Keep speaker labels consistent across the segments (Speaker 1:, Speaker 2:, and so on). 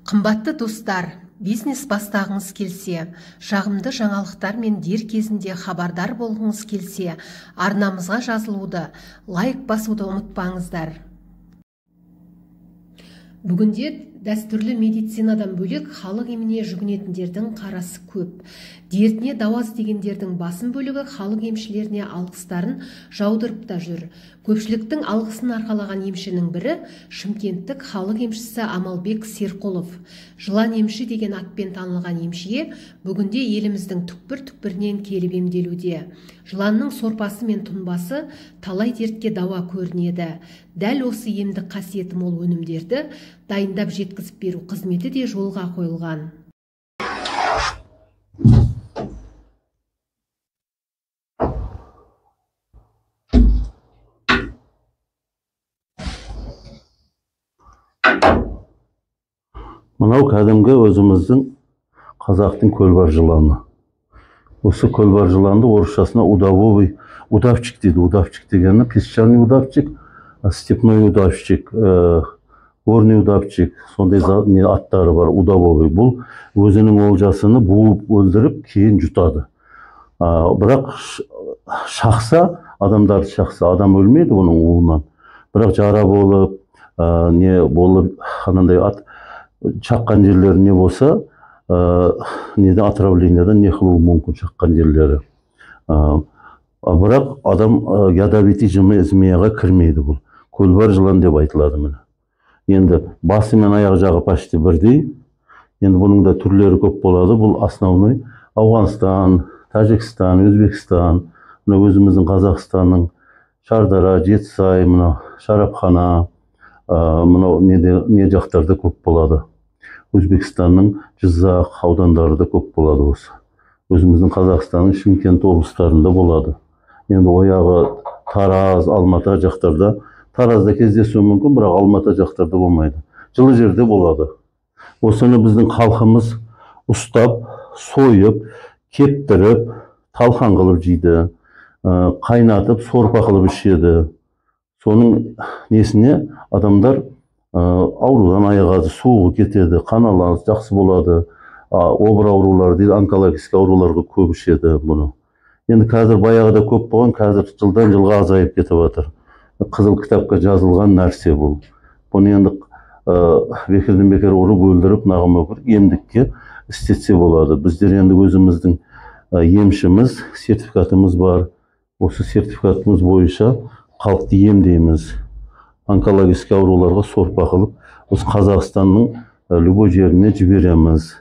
Speaker 1: Қымбатты достар, бизнес бастағыңыз келсе, жағымды жаңалықтар мен дер кезінде хабардар болғыңыз келсе, арнамызға жазылуды, лайк басуды ұмытпаңыздар. Бүгінде дәстүрлі медицинадан бөлек халық еміне жүгінетіндердің қарасы көп. Дертіне дауа іздегендердің басым бөлігі халық емшілеріне алғыстарын жаудырып та жүр. Көпшіліктің алғысын арқалаған емшінің бірі шымкенттік халық емшісі Амалбек Серқұлов. Жылан емші деген атпен танылған емшіге бүгінде еліміздің түкпір-түкпірінен келіп емделуде. Жыланның сорпасы мен тұнбасы талай дертке дауа көрінеді. Дәл осы емдік қасиеті мол өнімдерді дайындап жеткізіп беру қызметі де жолға қойылған.
Speaker 2: Мынау кәдімгі өзіміздің қазақтың көлбар жыланы. Осы көлбар жыланды орысшасына удавовый удавчик дейді. Удавчик дегені песчаный удавчик, степной удавчик, горный удавчик, сондай аттары бар. Удавовый. Бұл өзінің олжасыны буып өлдіріп кейін жұтады. Бірақ шақса, адамдарды шақса, адам өлмейді оның уынан. Бірақ жара болып, не болып, анандай ат шаққан жерлері не болса, неден отравлениядан не қылуы мүмкін шаққан жерлері. Бірақ адам ядовитый змеяға кірмейді бұл. Көлбар жылан деп айтылады міне. Енді басы мен аяқ жағы почти бірдей. Енді бұның да түрлері көп болады. Бұл основной Ауғанстан, Тәжікстан, Өзбекстан, мына өзіміздің Қазақстанның Шардара, Жетісай, мына Шарапхана, мынау не жақтарда көп болады. Өзбекстанның Жызақ аудандары да көп болады осы. Өзіміздің Қазақстанның Шымкент облыстарында болады. Енді ояғы Тараз, Алматы жақтарда, Таразда кездесуі мүмкін, бірақ Алматы жақтарда болмайды. Жылы жерде болады. Осыны біздің халқымыз ұстап, сойып, кептіріп, талқан қылып жейді, қайнатып, сорпа қылып ішеді. Соның несіне адамдар аурудан айығады, суығы кетеді, қан алады, жақсы болады. Обыр аурулары дейді, онкологический ауруларға көп ішеді бұны. Енді қазір баяғыда көп болған, қазір жылдан жылға азайып кетіп жатыр. Қызыл кітапқа жазылған нәрсе бұл. Бұны енді бекерден бекер ұрып өлдіріп, нағым бір емдікке істетсе болады. Біздер енді өзіміздің емшіміз, сертификатымыз бар. Осы сертификатымыз бойынша халықты емдейміз. Онкологический ауруларға сорпа қылып, осы Қазақстанның любой жеріне жібереміз.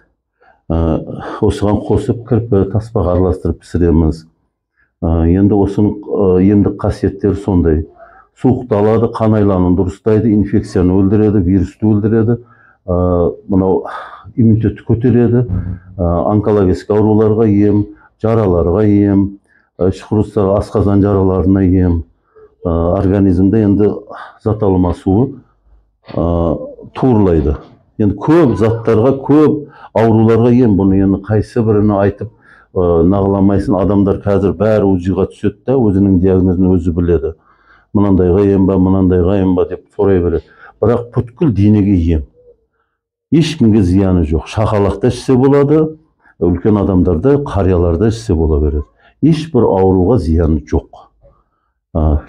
Speaker 2: Осыған қосып кірпі, таспаға араластырып пісіреміз. Енді осының емдік қасиеттері сондай. Суықты алады, қан айлануын дұрыстайды, инфекцияны өлдіреді, вирусты өлдіреді, мынау иммунитетті көтереді, онкологический ауруларға ем, жараларға ем, іш құрылыстағы асқазан жараларына ем. Организмде енді зат алмасуы туырлайды. Енді көп заттарға, көп ауруларға ем. Бұны енді қайсы бірini айтып нағыламайсың. Адамдар қазір бәрі УЗИ-ға түседі де, өзінің диагнозын өзі біледі. Мынандайға ем ба, мынандайға ем ба деп сорай береді. Бірақ бүткіл денеге ем. Ешкімге зияны жоқ. Шақалақта ішсе болады, үлкен адамдарда, қарияларда ішсе бола береді. Ешбір ауруға зияны жоқ.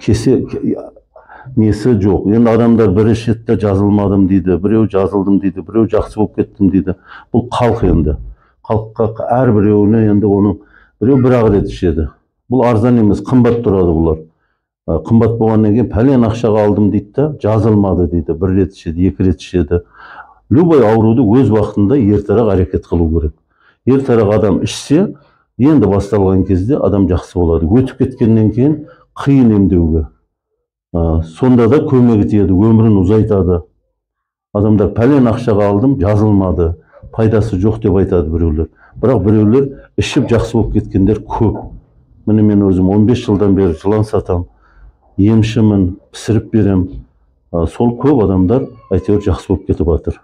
Speaker 2: Кесе несі жоқ. Енді адамдар бірі шетте жазылмадым дейді, біреу жазылдым дейді, біреу жақсы болып кеттім дейді. Бұл халық енді. Халыққа әрбіреуіне енді оның біреу бір-ақ рет ішеді. Бұл арзан емес, қымбат тұрады бұлар. Қымбат болғаннан кейін пәлен ақшаға алдым дейді да, жазылмады дейді. Бір рет ішеді, екі рет ішеді. Любой ауруды өз уақытында ертерек әрекет қылу керек. Ертерек адам ішсе, енді басталған кезде адам жақсы болады. Өтіп кеткеннен кейін қиын емдеуге. Сонда да көмегі тиеді, өмірін ұзайтады. Адамдар пәлен ақшаға алдым, жазылмады, пайдасы жоқ деп айтады біреулер. Бірақ біреулер ішіп жақсы болып кеткендер көп. Міне мен өзім 15 жылдан бері жылан сатам, емшімін, пісіріп берем. Сол көп адамдар әйтеуір жақсы болып кетіп жатыр.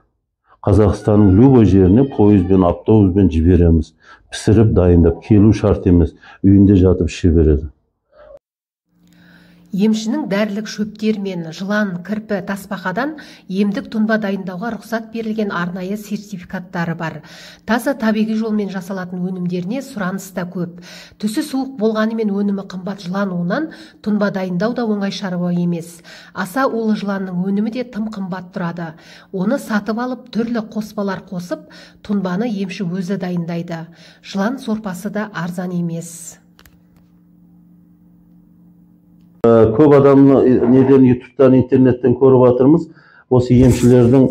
Speaker 2: Қазақстанның любой жеріне пойызбен, автобуспен жібереміз. Пісіріп дайындап, келу шарт емес, үйінде жатып іше береді.
Speaker 1: Емшінің дәрілік шөптер мен жылан, кірпі, тасбақадан емдік тұнба дайындауға рұқсат берілген арнайы сертификаттары бар. Таза табиғи жолмен жасалатын өнімдеріне сұраныс та көп. Түсі суық болғанымен өнімі қымбат жылан уынан тұнба дайындау да оңай шаруа емес. Аса улы жыланның өнімі де тым қымбат тұрады. Оны сатып алып, түрлі қоспалар қосып, тұнбаны емші өзі дайындайды. Жылан сорпасы да арзан емес.
Speaker 2: Көп адамны неден, ютубтан, интернеттен көріп жатырмыз, осы емшілердің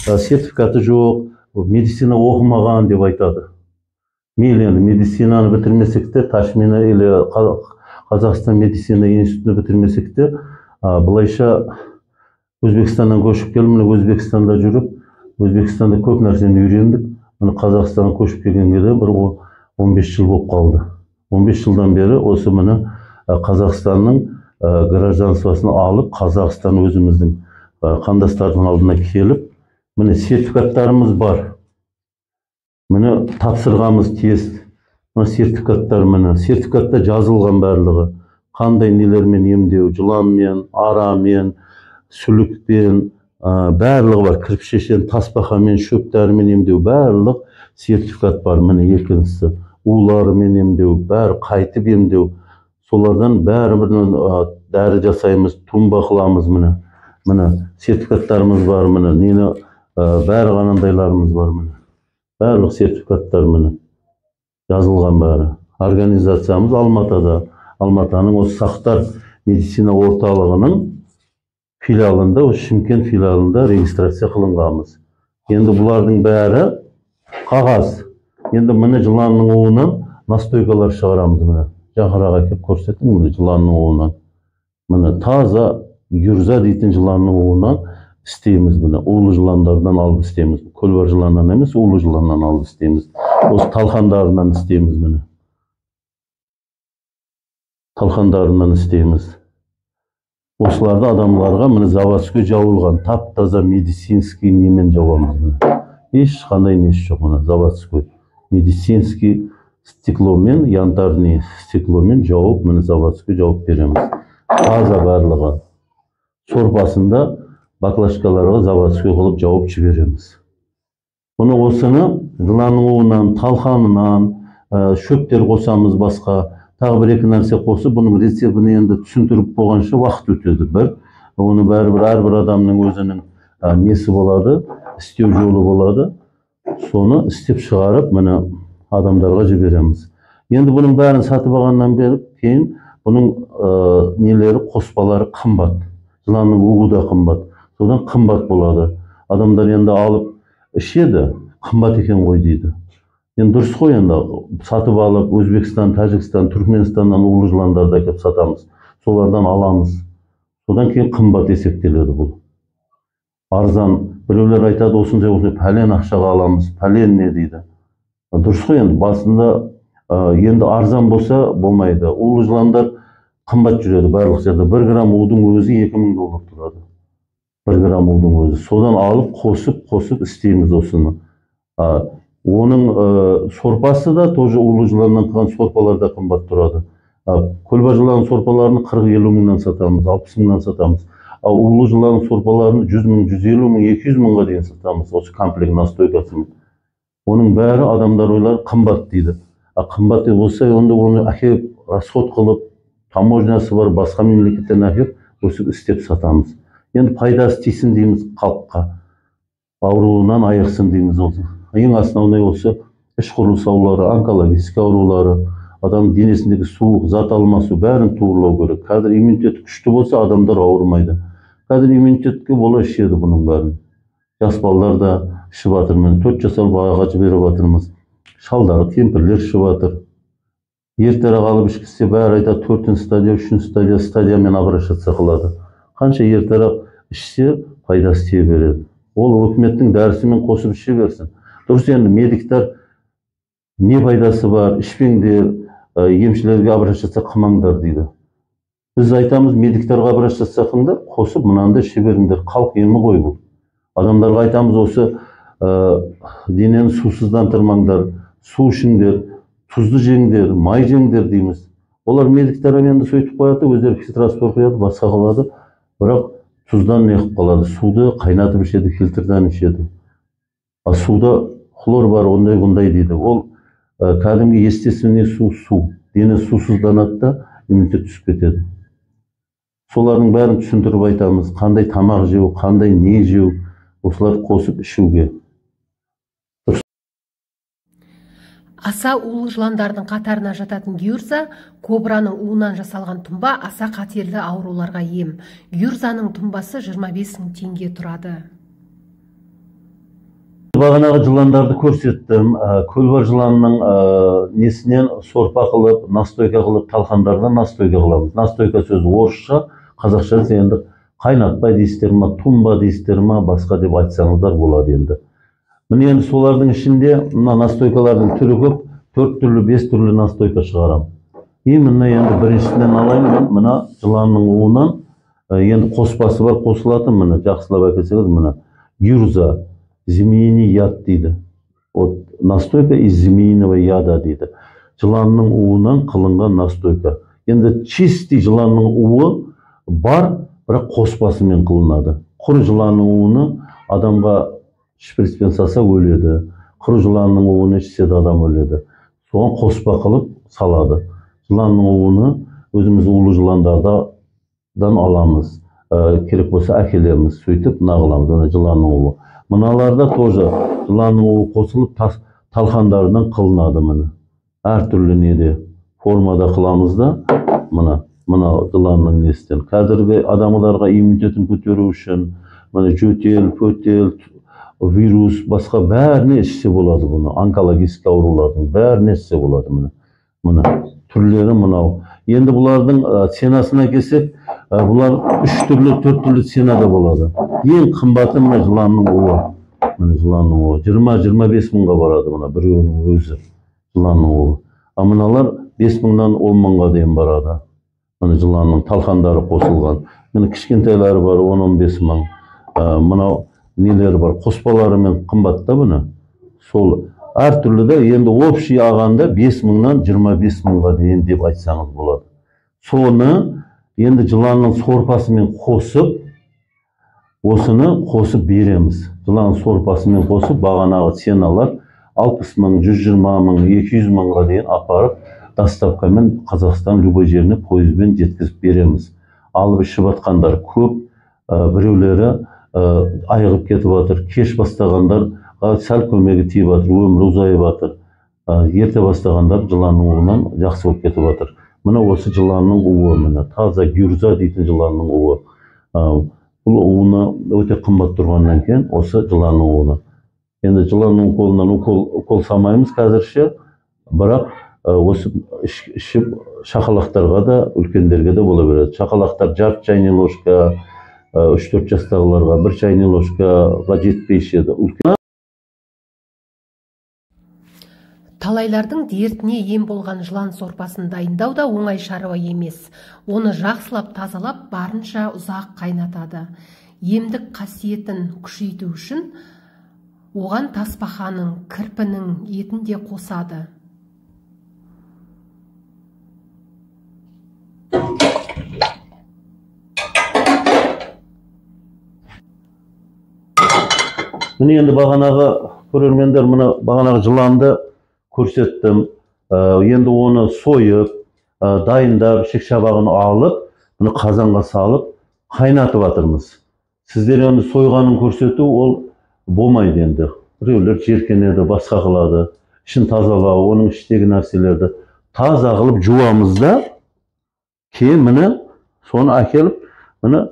Speaker 2: сертификаты жоқ, медицина оқымаған деп айтады. Мейлі енді медицинаны бітірмесек те, Ташмина или Қазақстан медицина институтын бітірмесек те, былайша Өзбекстаннан көшіп келіп, міне Өзбекстанда жүріп, Өзбекстанда көп нәрсені үйрендік. Міне Қазақстанға көшіп келгенге де бір 15 жыл болып қалды. 15 жылдан бері осы міне Қазақстанның гражданствосын алып, Қазақстан өзіміздің қандастардың алдына келіп, міне сертификаттарымыз бар. Міне тапсырғамыз тест. Мына сертификаттар, міне сертификатта жазылған барлығы. Қандай нелермен емдеу, жыланмен, арамен, сүлікпен, барлығы бар. Кірпішешен, тасбақамен, шөп дәрімен емдеу, барлық сертификат бар. Міне екіншісі, уларымен емдеу, бәрі қайтып емдеу. Солардан бәрі дәрі жасаймыз, тұнба қыламыз. Міне, міне сертификаттарымыз бар, міне нені бәрі қанандайларымыз бар, міне. Барлық сертификаттар міне жазылған бәрі. Организациямыз Алматыда, Алматының осы Сақтар медицина орталығының филиалында, осы Шымкент филиалында регистрация қылынғанбыз. Енді бұлардың бәрі қағаз. Енді міне жыланның уынан настойкалар шығарамыз міне. Жақырақ әкеп көрсеттім, міне жыланның уынан. Міне таза юрза дейтін жыланның уынан істейміз міне. Улы жыландардан алып істейміз. Көлбар жыланнан емес, улы жыланнан алып істейміз. Осы талқандарынан істейміз міне. Талқандарынан істейміз. Осыларды адамдарға міне заводской жауылған тап-таза медицинский немен жауамыз міне. Ешқандай несі жоқ міне, заводской медицинский стекломен, янтарный стекломен жауып, міне заводской жауып береміз. Таза барлығы. Сорпасында баклажкаларға заводской қылып жауып жібереміз. Бұны осыны жыланның уынан, талқанынан, шөптер қосамыз басқа, тағы бір екі нәрсе қосып, бұның рецептін енді түсіндіріп болғанша уақыт өтеді бір. Оны бәрібір әрбір адамның өзінің несі болады, істеу жолы болады. Соны істеп шығарып, міне адамдарға жібереміз. Енді бұның бәрін сатып алғаннан бері кейін бұның нелері, қоспалары қымбат. Жыланның уы да қымбат. Содан қымбат болады. Адамдар енді алып ішеді, қымбат екен ғой дейді. Енді дұрыс қой, енді сатып алып Өзбекстан, Тәжікстан, Түркменстаннан улы жыландарды әкеліп сатамыз. Солардан аламыз. Содан кейін қымбат есептеледі бұл. Арзан, біреулер айтады, осындай осындай пәлен ақшаға аламыз, пәлен не дейді. Дұрыс қой енді, басында енді арзан болса болмайды. Улы жыландар қымбат жүреді барлық жерде. 1 грамм удың өзі 2000 доллар тұрады. 1 грамм удың өзі. Содан алып қосып істейміз осыны. Оның сорпасы да тоже улы жыланнан қылған сорпалар да қымбат тұрады. Көлбай жыланның сорпаларын 40-50 мыңнан сатамыз, 60 мыңнан сатамыз. Ал улы жыланның сорпаларын 100 мың, 150 мың, 200 мыңға дейін сатамыз. Осы комплект настойкасымен. Оның бәрі адамдар ойлар қымбат дейді. А қымбат болса, онда оны әкеліп расход қылып, таможнясы бар, басқа мемлекеттен әкеліп, өсіп істеп сатамыз. Енді пайдасы тисін дейміз халыққа. Ауруынан айықсын дейміз осы. Ең основной осы іш құрылыс аурулары, онкологический аурулары, адам денесіндегі суық, зат алмасу бәрін туырлау керек. Қазір иммунитет күшті болса, адамдар ауырмайды. Қазір иммунитетке бола ішеді бұның бәрін. Жас балалар да ішіп жатыр, міне 4 жасар балаға жіберіп жатырмыз. Шалдар, кемпірлер ішіп жатыр. Ертерек алып ішкізсе, бәрі айтады, 4-ші стадия, 3-ші стадия, стадиямен обращаться қылады. Қанша ертерек ішсе, пайдасы тие береді. Ол өкіметтің дәрісімен қосып іше берсін. Дұрыс, енді медиктер не пайдасы бар, ішпеңдер, емшілерге обращаться қылмаңдар дейді. Біз айтамыз, медиктерге обращаться қылыңдар, қосып мынаны іше беріңдер, халық емі ғой бұл. Адамдарға айтамыз, осы денені сусыздандырмаңдар, су ішіңдер, тұзды жеңдер, май жеңдер дейміз. Олар медиктер енді сөйтіп қояды, өздері фильтраспор қояды, басқа қылады, бірақ тұздан не қылып қалады, суды қайнатып ішеді, фильтрдан ішеді. А суда хлор бар, ондай-бұндай дейді. Ол кәдімгі естественный су, су. Дене сусызданады да, иммунитет түсіп кетеді. Солардың бәрін түсіндіріп айтамыз, қандай тамақ жеу, қандай не жеу, осыларды қосып ішуге.
Speaker 1: Аса улы жыландардың қатарына жататын гюрза, кобраның уынан жасалған тұнба аса қатерлі ауруларға ем. Гюрзаның тұнбасы 25 мың теңге тұрады.
Speaker 2: Бағанағы жыландарды көрсеттім. Көлбар жыланның несінен сорпа қылып, настойка қылып, талқандардан настойка қыламыз. Настойка сөзі орысша, қазақша енді қайнатпа дейсіздер ма, тұнба дейсіздер ма, басқа деп айтсаңыздар болады енді. Міне енді солардың ішінде мына настойкалардың түрі көп, 4 түрлі, 5 түрлі настойка шығарам. Именно енді біріншісінен алайын, мен мына жыланның уынан, енді қоспасы бар, қосылатын, міне жақсылап әкелсеңіз, мына гюрза, змеиный яд дейді. Вот настойка из змеиного яда дейді. Жыланның уынан қылынған настойка. Енді чистый жыланның уы бар, бірақ қоспасымен қылынады. Құр жыланның уыны адамға шприцпен салса өледі. Құр жыланның уын ішсе де адам өледі. Соған қоспа қылып салады. Жыланның уыны өзіміз улы жыландардан аламыз. Керек болса әкелеміз, сөйтіп мына қыламыз, ана жыланның уы. Мыналарда тоже жыланның уы қосылып талқандарынан қылынады міне. Әртүрлі неде формада қыламыз да, мына жыланның несінен. Қазіргі адамдарға иммунитетін көтеру үшін, міне жөтел, пөтел, вирус, басқа бәріне ішсе болады бұны. Онкологический аурулардың бәріне ішсе болады міне. Міне түрлері мынау. Енді бұлардың ценасына келсек, бұлар 3 түрлі, 4 түрлі ценада болады. Ең қымбаты мына жыланның уы. Міне жыланның уы 20-25 мыңға барады мына біреуінің өзі жыланның уы. А мыналар 5 мыңнан 10 мыңға дейін барады. Міне жыланның талқандары қосылған. Міне кішкентайлары бар 10-15 мың. Мынау нелері бар, қоспаларымен қымбат та бұны. Сол әртүрлі де, енді общий ағанда 5 мыңнан 25 мыңға дейін деп айтсаңыз болады. Соны енді жыланның сорпасымен қосып, осыны қосып береміз. Жылан сорпасымен қосып, бағанағы ценалар 60 мың, 120 мың, 200 мыңға дейін апарып, доставкамен Қазақстан любой жеріне пойызбен жеткізіп береміз. Алып ішіп жатқандар көп, біреулері айығып кетіп жатыр, кеш бастағандар сәл көмегі тиіп жатыр, өмірі ұзайып жатыр. Ерте бастағандар жыланның уынан жақсы болып кетіп жатыр. Міне осы жыланның уы, міне таза гюрза дейтін жыланның уы. Бұл уыны өте қымбат тұрғаннан кейін осы жыланның уыны. Енді жыланның уколынан укол салмаймыз қазірше, бірақ осы ішіп шақалақтарға да, үлкендерге де бола береді. Шақалақтар жарты чайный ложка, 3-4 жастағыларға 1 чайный ложкаға жетпей ішеді.
Speaker 1: Талайлардың дертіне ем болған жылан сорпасын дайындау да оңай шаруа емес. Оны жақсылап тазалап, барынша ұзақ қайнатады. Емдік қасиетін күшейту үшін оған тасбақаның, кірпінің етін де қосады.
Speaker 2: Міне енді бағанағы көрермендер, мына бағанағы жыланды көрсеттім. Енді оны сойып, дайындап, шек-шабағын алып, бұны қазанға салып, қайнатып жатырмыз. Сіздер енді сойғанын көрсету ол болмайды енді. Біреулер жеркенеді, басқа қылады. Ішін тазалау, оның іштегі нәрселерді таза қылып жуамыз да, кейін міне соны әкеліп, міне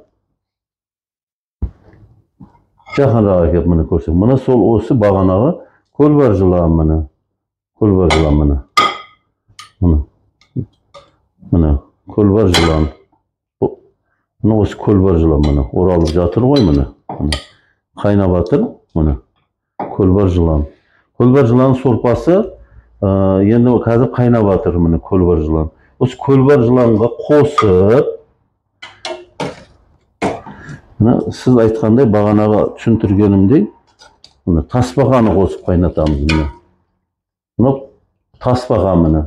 Speaker 2: жақынырақ әкеліп міне көрсек. Мына сол осы бағанағы көлбар жылан міне. Көлбар жылан міне. Міне. Міне көлбар жылан. Міне осы көлбар жылан міне. Оралып жатыр ғой міне. Міне. Қайнап жатыр міне. Көлбар жылан. Көлбар жылан сорпасы енді қазір қайнап жатыр міне көлбар жылан. Осы көлбар жыланға қосып мына сіз айтқандай бағанағы түсіндіргенімдей мына тасбақаны қосып қайнатамыз міне. Мына тасбақа міне.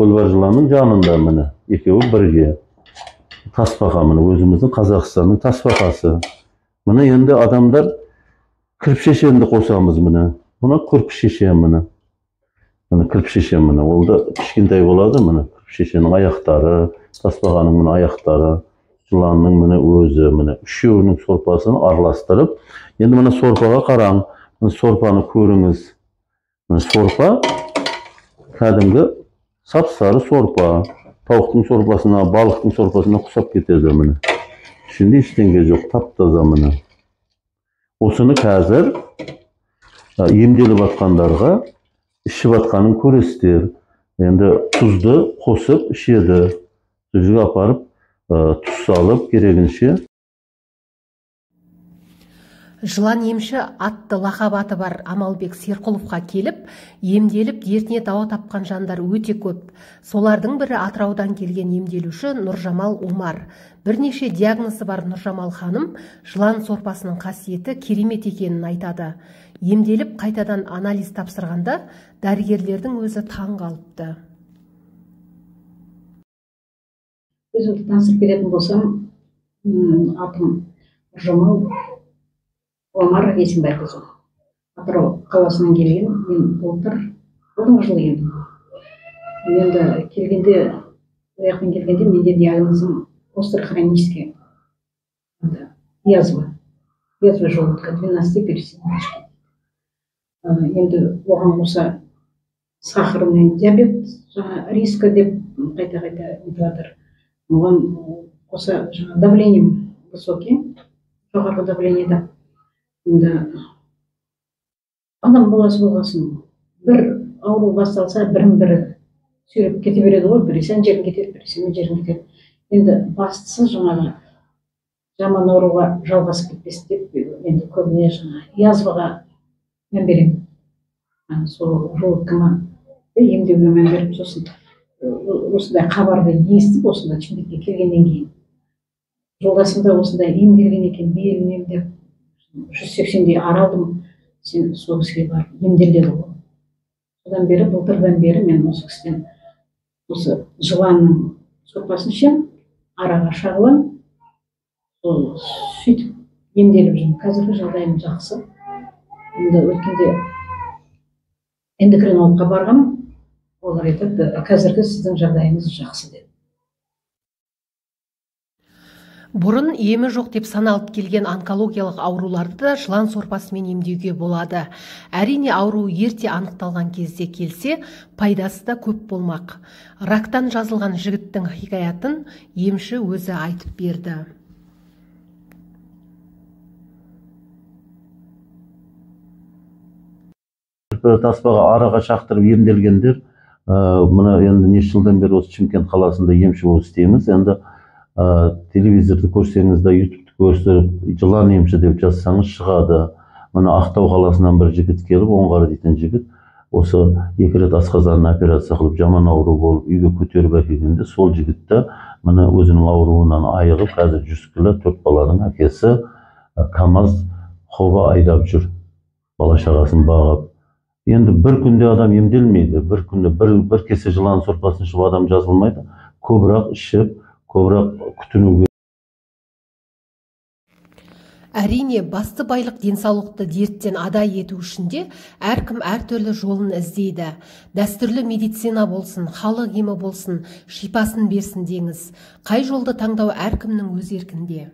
Speaker 2: Көлбар жыланның жанында міне, екеуі бірге. Тасбақа міне, өзіміздің Қазақстанның тасбақасы. Міне енді адамдар кірпішешенді қосамыз міне. Мына кірпішешен міне. Міне кірпішешен міне. Ол да кішкентай болады міне. Кірпішешеннің аяқтары, тасбақаның міне аяқтары, жыланның міне өзі міне. Үшеуінің сорпасын араластырып, енді міне сорпаға қараң. Міне сорпаны көріңіз. Міне сорпа кәдімгі сап-сары сорпа. Тауықтың сорпасына, балықтың сорпасына ұқсап кетеді міне. Ішінде ештеңе жоқ, тап-таза міне. Осыны қазір емделіп атқандарға ішіп атқанын көресіздер. Енді тұзды қосып ішеді. Тұзға апарып, тұз салып керегінше.
Speaker 1: Жылан емші атты лақап аты бар Амалбек Серқұловқа келіп, емделіп, дертіне дауа тапқан жандар өте көп. Солардың бірі Атыраудан келген емделуші Нұржамал Омар. Бірнеше диагнозы бар Нұржамал ханым жылан сорпасының қасиеті керемет екенін айтады. Емделіп, қайтадан анализ тапсырғанда дәрігерлердің өзі таң қалыпты.
Speaker 3: Өзімді таныстырып беретін болсам, атым Нұржамал Омар Есенбайқызы. Атырау қаласынан келген, мен былтыр, алдыңғы жылы келдім. Енді келгенде, ояқтан келгенде менде диагнозым острохронический язва. Язва желудка, 12 пересадочки. Енді оған қоса сахарный диабет, риска деп қайта-қайта нетіп жатыр. Оған қоса жаңа давлением высокий, жоғарғы давлениеда. Енді адам баласы болғасын, бір ауру басталса, бірін-бірі сүйреп кете береді ғой, біресе ана жерін кетеді, біресе мына жерін кетеді. Енді бастысы жаңағы жаман ауруға жалғасып кетпес деп, енді көбіне жаңа язваға мән беремін. Сол желудкама емдеуге мән беріп, сосын осындай хабарды естіп, осында Шымкентке келгеннен кейін жолдасым да осындай емделген екен, белін емдеп, 180-дей аралдым, сен сол кісіге барып емдел деді ғой. Содан бері, былтырдан бері мен осы кісіден осы жыланның сорпасын ішемін, араға шағыламын, сол сөйтіп емделіп жүрмін. Қазіргі жағдайым жақсы. Енді өткенде эндокринологқа барғам, олар айтады, қазіргі сіздің жағдайыңыз жақсы деді.
Speaker 1: Бұрын емі жоқ деп саналып келген онкологиялық ауруларды да жылан сорпасымен емдеуге болады. Әрине, ауру ерте анықталған кезде келсе, пайдасы да көп болмақ. Рактан жазылған жігіттің хикаятын емші өзі айтып берді.
Speaker 2: Тасбақа араға шақтырып емделгендер, мына енді неше жылдан бері осы Шымкент қаласында емші болып істейміз. Енді телевизорды көрсеңіз де, ютубты көрсетіп, жылан емші деп жазсаңыз шығады. Мына Ақтау қаласынан бір жігіт келіп, Оңғар дейтін жігіт, осы 2 рет асқазанын операция қылып, жаман ауру болып үйге көтеріп әкелгенде, сол жігітті мына өзінің ауруынан айығып, қазір 100 кило 4 баланың әкесі, КамАЗ хоба айдап жүр, бала шағасын бағып. Енді бір күнде адам емделмейді, бір күнде бір кесе жылан сорпасын ішіп адам жазылмайды, көбірек ішіп, көбірек күтінуге.
Speaker 1: Әрине, басты байлық денсаулықты дерттен ада ету үшін де әркім әртүрлі жолын іздейді. Дәстүрлі медицина болсын, халық емі болсын, шипасын берсін деңіз. Қай жолды таңдау әркімнің өз еркінде.